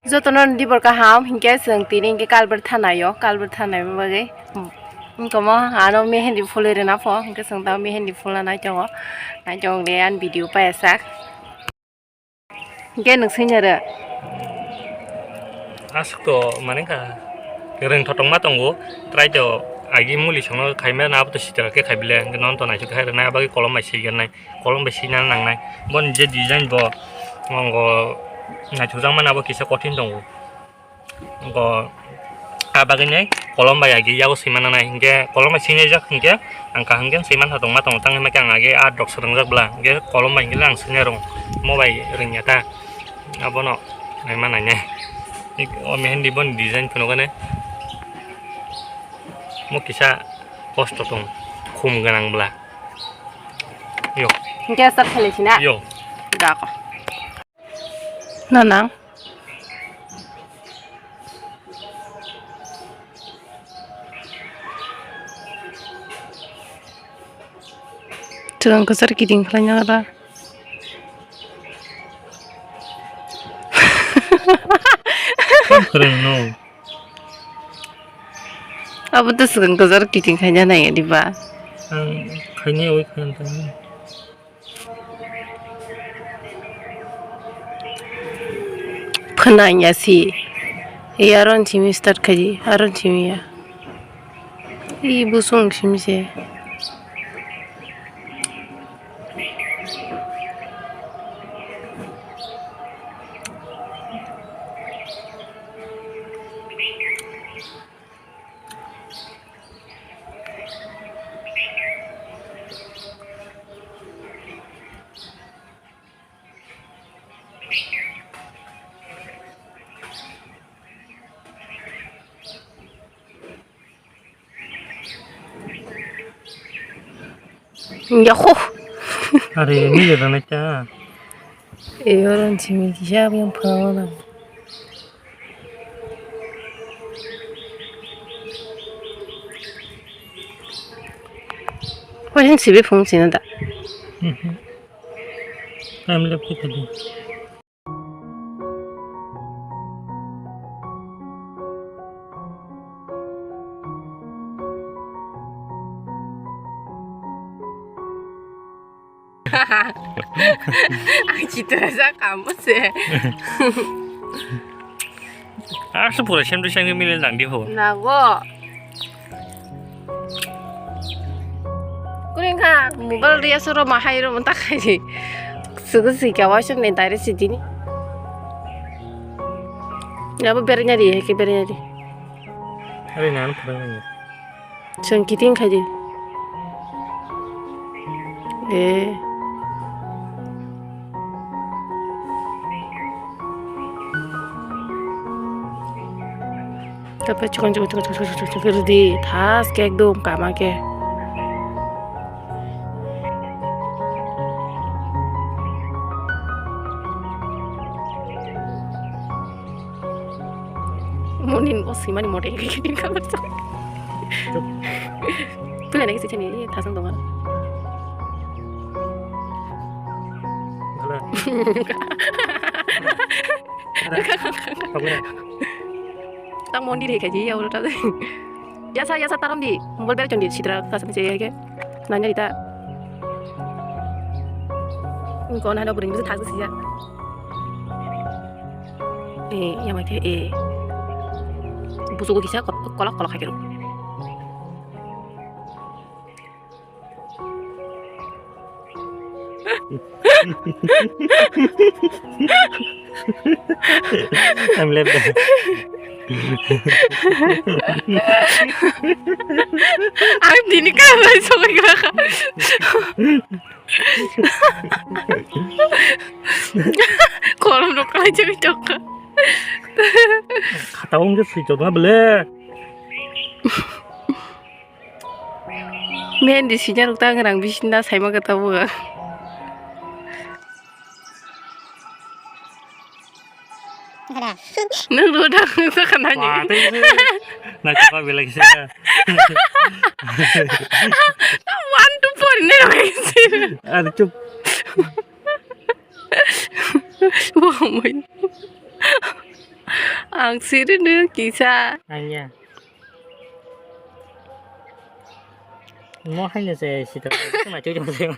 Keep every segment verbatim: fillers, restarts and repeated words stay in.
Jotono dibor kaham, hinkhe chwng tini hinkhe kalbwrtha naio, kalbwrtha naima bagwi. Wngkha mo ano mehendi phulwi rwna pho, hinkhe chwng tamo mehendi phulna naitongo, naitongo de ani video paiyasak. Hinkhe nwng swinaro. Aswk to mane kha, rwng thotongma tongo, try to agi muli songno khaimano abo to sitra khe khaibile, hinkhe nono to naisuk khe rwnai, abagwi kolom bai swi rwnai. Kolom bai sina nangnai. Boni je design bo, ngo naithokjakmani abo kisa kothin tongo. Ngo, ah, bagwi nai kolom bai agi yago swima nangnai. Hinkhe kolom bai swinai jak hinkhe ang kaham khe swima tongma tongo. Tangwi ma khe ang agi art rok swrwngjak bwla. Hinkhe kolom bai hinkhe ang swinai rwng. Mo bai rwngya ta. Abono naima nainai. O mehendi boni design phunukgani. Mo kisa kosto tong. Khum gwnang bwla. Yo. Hinkhe start khailai sina. Yo. Dako. Nanang. Twrwng kwchar kiting khlai nang ra. Kwrwng no. Abo to swkang kwchar kiting khaina nai diba? Ang khaina oi khan ta. Phwnaing ya si. E aron simi start khaidi, aron simi ya. E busung simi se. Yahoo! Are, ni le dana cha. E, oron simi kisa yang phawa na. Wahin sibe phung sina da. Mhm. Time lapse khaidi. Ang chitra sa kamu se. Aswk pura same to same milai nang di ho. Nago. Kuring kha mobile dia soro mahai ro mata khai. Sugu si ka waisung ne tare si dini. Ya bo berenya di, ke berenya di. Are nan pura ni. Chwng kiting khaidi. Eh. Tape chukon chukon chukon chukon chukon chukon chukon di thas ke ekdom kama ke. Monin bo swimani mote ke kiting kabar sa. Chup. Pula nai sechani thasang donga. Hala. Hala. Hala. Tang mondir he kaji ya ulo ta. Yasa, yasa, tarom di, mobile berachon di, sitra kasam se ya ke. Nanya di ta. Ko na no bring bisa thas siya. Eh, ya mai ke, eh. Busu ko kisa kolak kolak hakero. I'm left. Ang dini ka bai sokoi ka. Kolom rok kalai jagui tongkha. Khata wng khe swi tongma bele. Mehendi sina rok ta ngrang bisinda saima khe tabuk. Nwng rwdak nwng sakha nani. Wah, tei se. Naithoka belai kisa. One, two, four hinwi rwkha kisa. Are chup. Wah, moi. Ang siri no kisa. Anya. Mo hai no se sita. Ma chu jong se.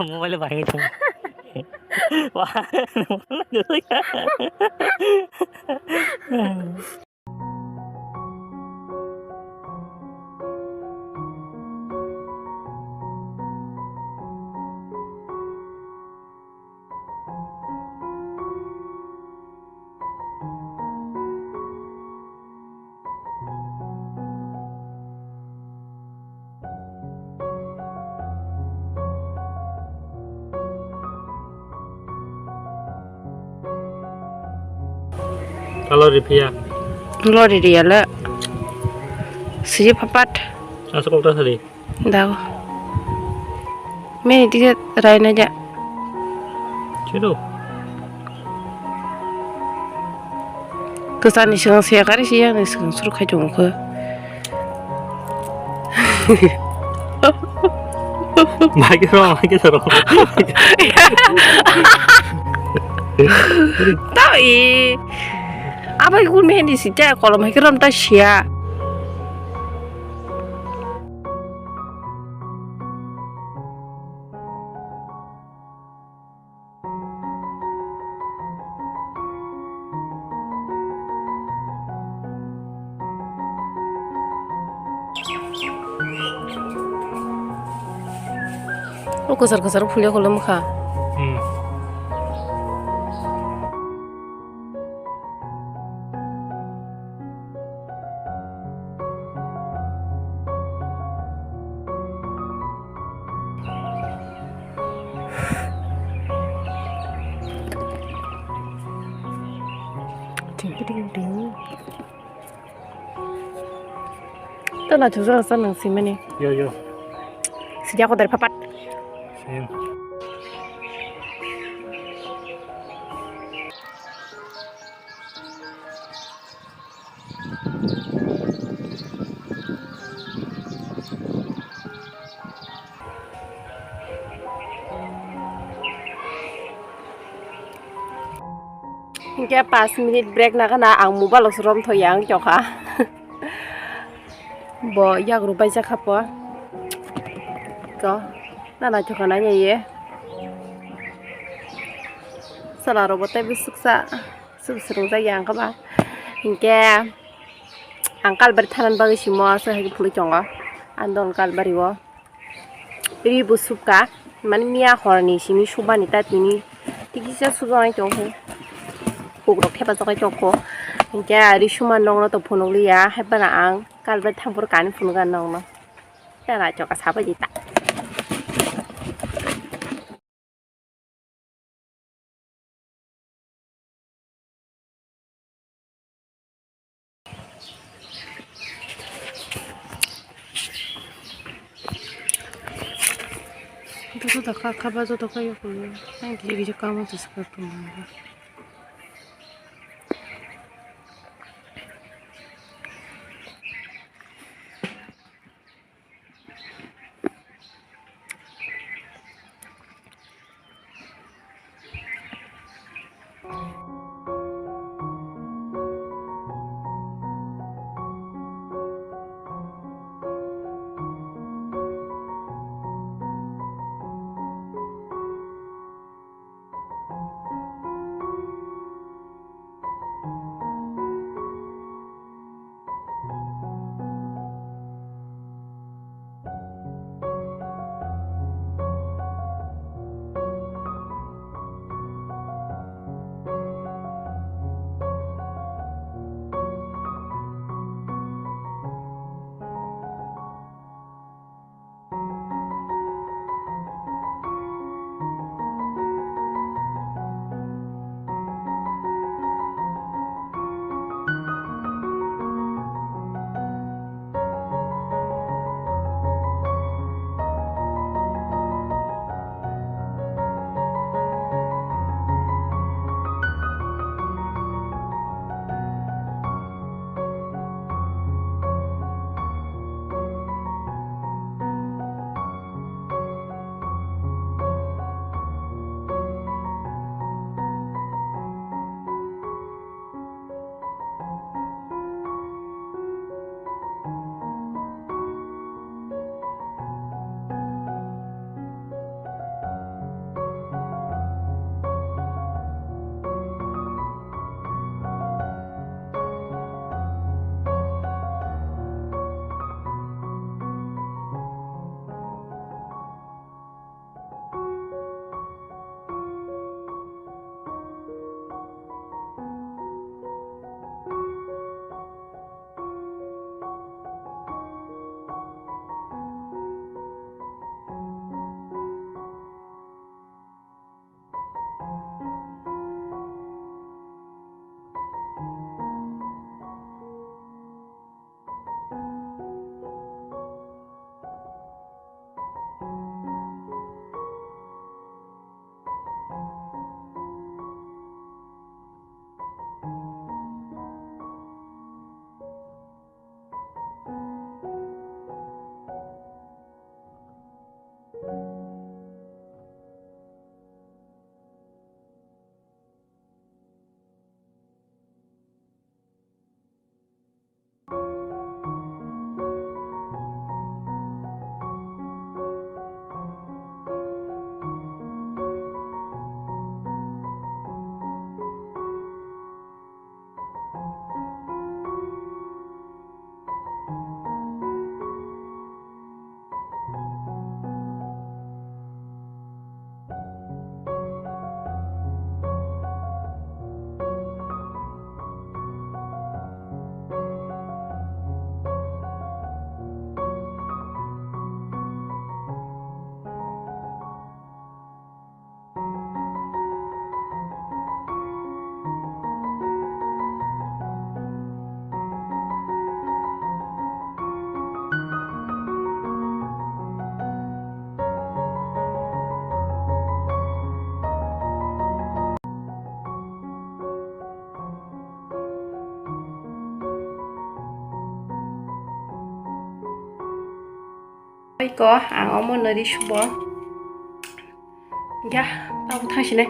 Mobile bai thung. Wah. Kalo riphiya. Lori riya le. Siji papat. Asa kok ta sadi. Dago. Meni tiket raina ja. Chido. Kwchani swkang se kari si yang swkang suru khai tongkho. Maike ro, maike ro. Tao i. Abai kun meni si ta kolom hai kram ta sia. O kwchar kwchar phulya kolom kha. Hmm. Ting, ting, ting. To na chukjak sa nang simani. Yo, yo. Sidi ako dari papat. Sim. Hinkhe pash minute break nagana ang mobile o se romthok ya wng tongkha. Bo yagruk baijak kha po. To na naithok kha nai ye. Chwla rok bo tei bwswk sa. Sub swrwngjak ya ang khe ba. Hinkhe ang Kalbari thanani bagwi simo aswk hai khe phulwi tongo. Ang don Kalbari o. Ri bo subka. Mani miya horni simi subani ta tini. Tikisa sujaknai tongkhe. Hukrok thepajak tongkho. Hinkhe ri suma nokno to phunukliya. Hai phano ang Kalbari thangphuru kani phunukha nokno. Tei naithok kha sabai di ta. Joto dakha khaba joto khayo kulo. Ang kisa kisa kamo se sakha tongma. Oi ko, ang omo nari subo. Ya, tabo thangsinai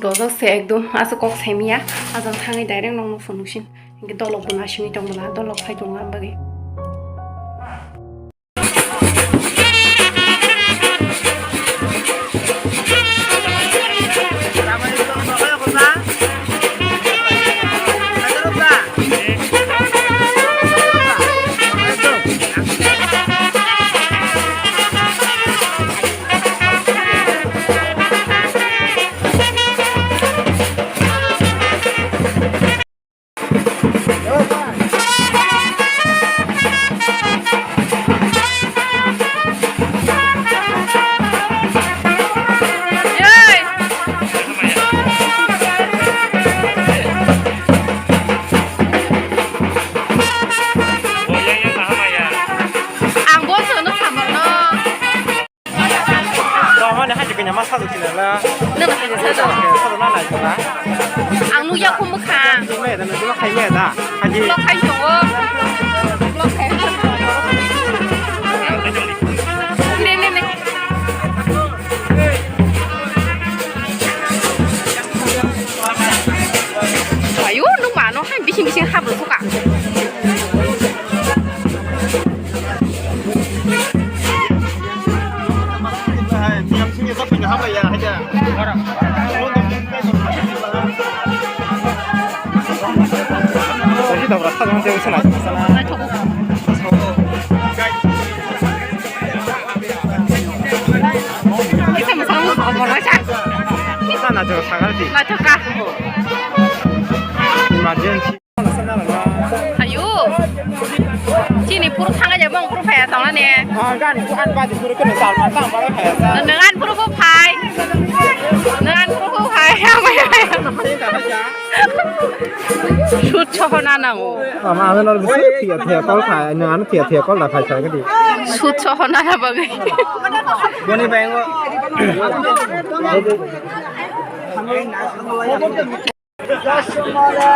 dojak se ekdom aswk kok saimanya. Ajang thangwi direct nokno phunuksin. Hinkhe dolok bo nasingwi tongmala, dolok phai tongo ang bagwi. Ang bo sono samarno. Tongmani hai kanya ma sajak sinala. Nang hai sajak. Sajak na nai jala. Ang nukya ko mwkhang. Nai da nai jala khai nai da. Haji. Lo khai tongo. Lo khai. Ne ne ne. Ayo nung mano hai bising bising hablo suka. Emergency. Ayo. Chini puro thangwi jabo ang puro phaya tongnani. Ah, gan, gan baji puro kene sal ma tang ba phaya sa. Nang an puro bo phai. Nang an puro bo phai. Sut sohona nango. Ama ame nor bisu thiya thiya kol khai, nang an thiya thiya kol da khai sa gadi. Sut sohona na bagwi. Boni bai ngo. যশোহরে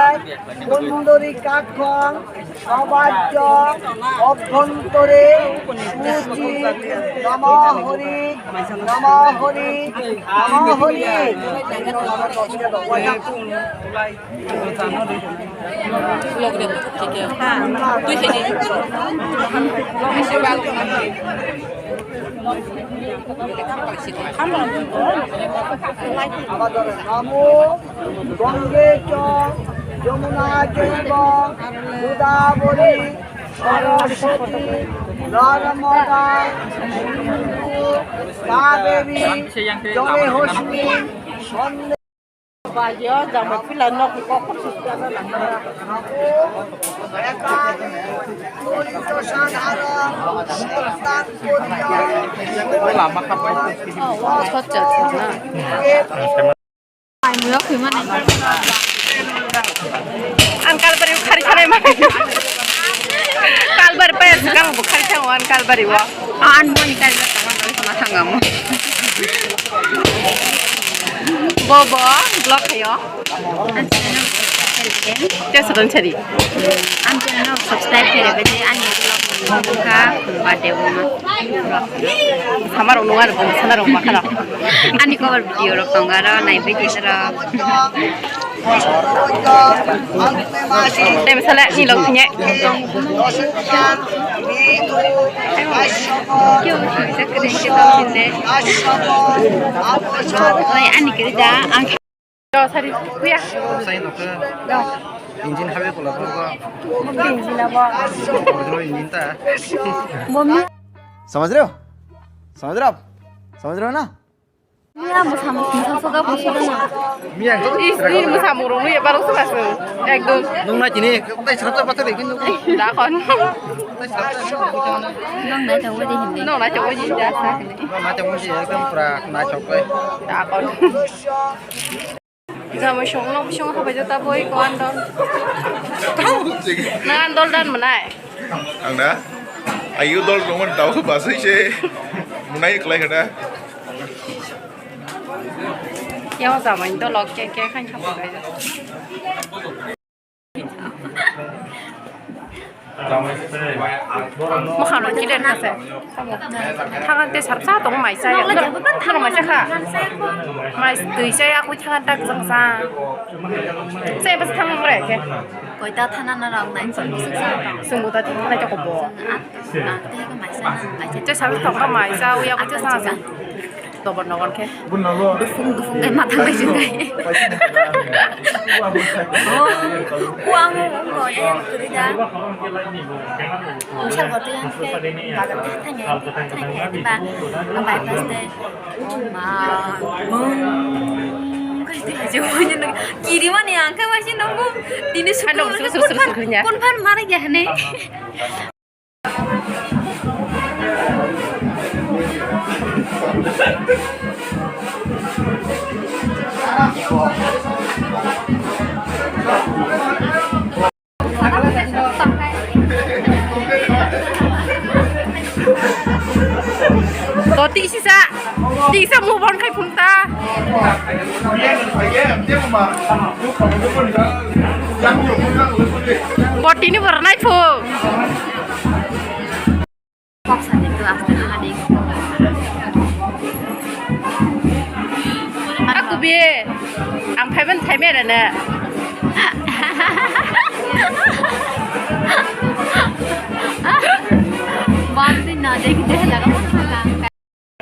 সুন্দরী কাক্ষং সবাহ্য অভ্যন্তরে শুচি নম হরি নম হরি নম হরি। নমো গঙ্গে চ যমুনা চৈব গোদাবরী সরস্বতী নর্মদা সিন্ধু কাবেরী জলেহস্মিন সন্নিধিং। Ba yo jama pila nok ni kok kok sujana na. Lama kapai. Oh, wow, hot jat na. Ang kalbari khari khari ma. Kalbari pa yang sekarang bukan yang wan kalbari wa. An mo ni kalbari sama sama thangamo. Bobo, vlog kayo. Ang channel subscribe din. Te sa don chari. Ang channel subscribe kare bete ani vlog ni ka bade wama. Samar unungan bong sanar bong makara. Ani cover video rok tongo aro nai bete aro. Tem sale ni long kine. Ani kiri da ang. Do sari kuya. Sai no ke. Do. Engine habe ko la ko. Engine abo. Engine ta. Bomi. समझ रहे हो? समझ रहे हो आप? समझ रहे हो ना? Iya, musam musam soga musam na. Miya. Is ni musam rong ya baru suka su. Ekdom. Nung na chini, tai srap srap pathar ikin nung. Dakon. Nung na chong wadi hindi. Nung na chong wadi jasa. Nung na chong wadi ekdom pura na chok koi. Dakon. Jama song no song habai jota boi ko andon. Na andol dan manai. Ang na. Ayu dol roman tau basai se. Munai kelai kada. Yang sama itu lok ke ke kan kamu kaya. Mwkhang no kile na se. Thangan te sarsa tong mai sa ya. Nang mai sa kha. Mai twi sa ya, kwi thangan tak jang sa. Se bas thang re ke. Koita thana na rang nai, chwng bwswk sa tong. Chwng bo ta thana ta ko bo. Chwng at, at te ko mai sa, mai sa. Te sarsa tong ka mai sa, uya ko sa. Tobor nogon khe. Dufung dufung kai matha bai jung kai. Oh, uang uang ko ya yang kuri da. Misal ko tu yang khe bagan teh thanya thanya di ba bypass teh. Oh ma, bung kai teh aja wajah nang kiri mana yang kai wajah nunggu. Dini sukru sukru sukru sukru nya. Kun pan mana ya ne? To tisi sa. Tisa move on khai phung ta. Botini bornai phung. Kok sani tu aste hadi. Aku bi. Ang phaiban thaime rene. Bang din na dek dek laga.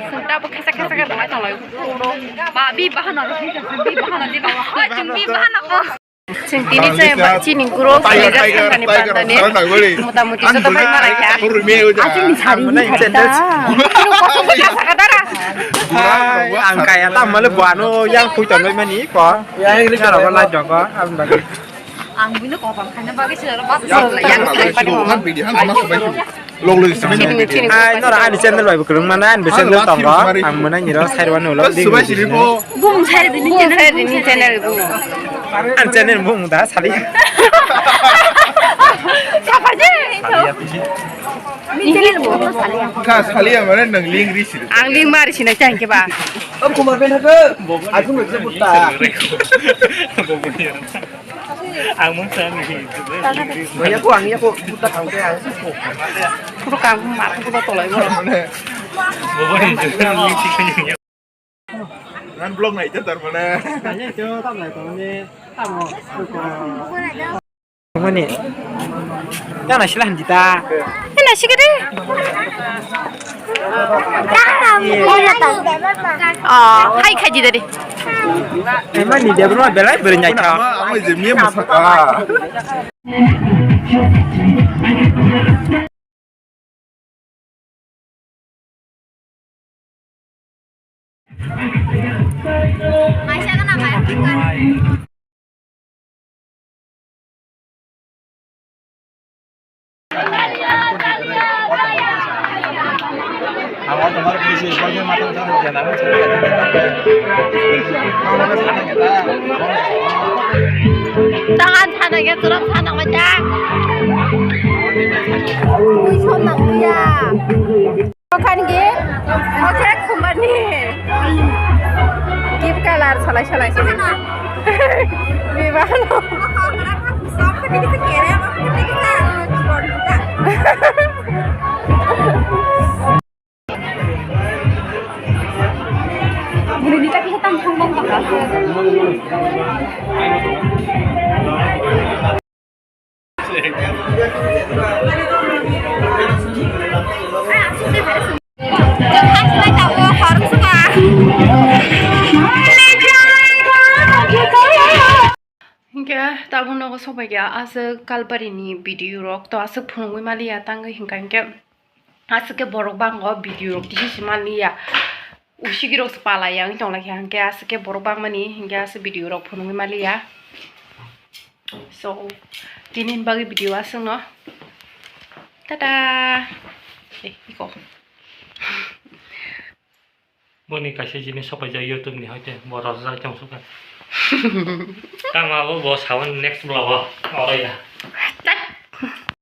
Sungta bo khesa khesa khe rwlai tonglai. Ba, bi bahano rw, bi bahano di ba. Oi, chwng bi bahano ko. Chwng tini chai ba chini guro khwlaijak tiger, thangani tiger, pandani. Tiger, tiger. Mota moti joto bai malai kha. Ang bini sari ni thari ta. Chini kosom khe saka dara. Hai, ang kaya ta male buano yang khui tonglai mani ko. Yang ini cara lai joko, ang bagi. Ang bini kopang khana bagi sila ba. Yang yang sai pani. Han video, han mas bai. Log log sini. Ai, nora ani channel bai bukrung mana, ani channel tongo. Ang mwnai niro sairwani ulo. Subai sini po. Bung sairwani channel. Bung sairwani channel bung. Ani channel bung da sali. Sapa je? Ni channel bung sali. Ka sali amare nang link ri sini. Ang link mari sini chang ke ba. Am kumar ben ha ke. Aku nang se putta. Ang mung sa ni. Ang ya ko, ang ya ko, buta kang te ang. Puro kang ma, puro tolai mo. Bobo ni. Nan blog nai ta tar mane. Kanya cho ta nai to ne. Tamo. Mani. Yana sila hanjita. Yana sigede. Oh, hai khaji dadi. Emang ni dia belai beri nyai kha. Ama je mie masaka. Tangan sana ya, suram sana macam. Ui, son nang ya. Okan gift, oke, kumbani. Gift color, salai, salai, salai. Bibano. Hinkhe tabuk nogo sobaikha aswk Kalbarini video rok, to aswk phunugwi maliya tangwi hinkha hinkhe. Aswk khe borok bango video rok tisi si manliya. Usigi rok se palai ya wng tong lai kha, hinkhe aswk khe borok bangmani hinkhe aswk video rok phunugwi manliya. So, tini ni bagwi video aswk no. Tata. Eh, iko. Boni kaisa jinis sopaijak YouTube ni hoite bo rojak tong suka. Tamo abo bo saboni next vlog o oro ya.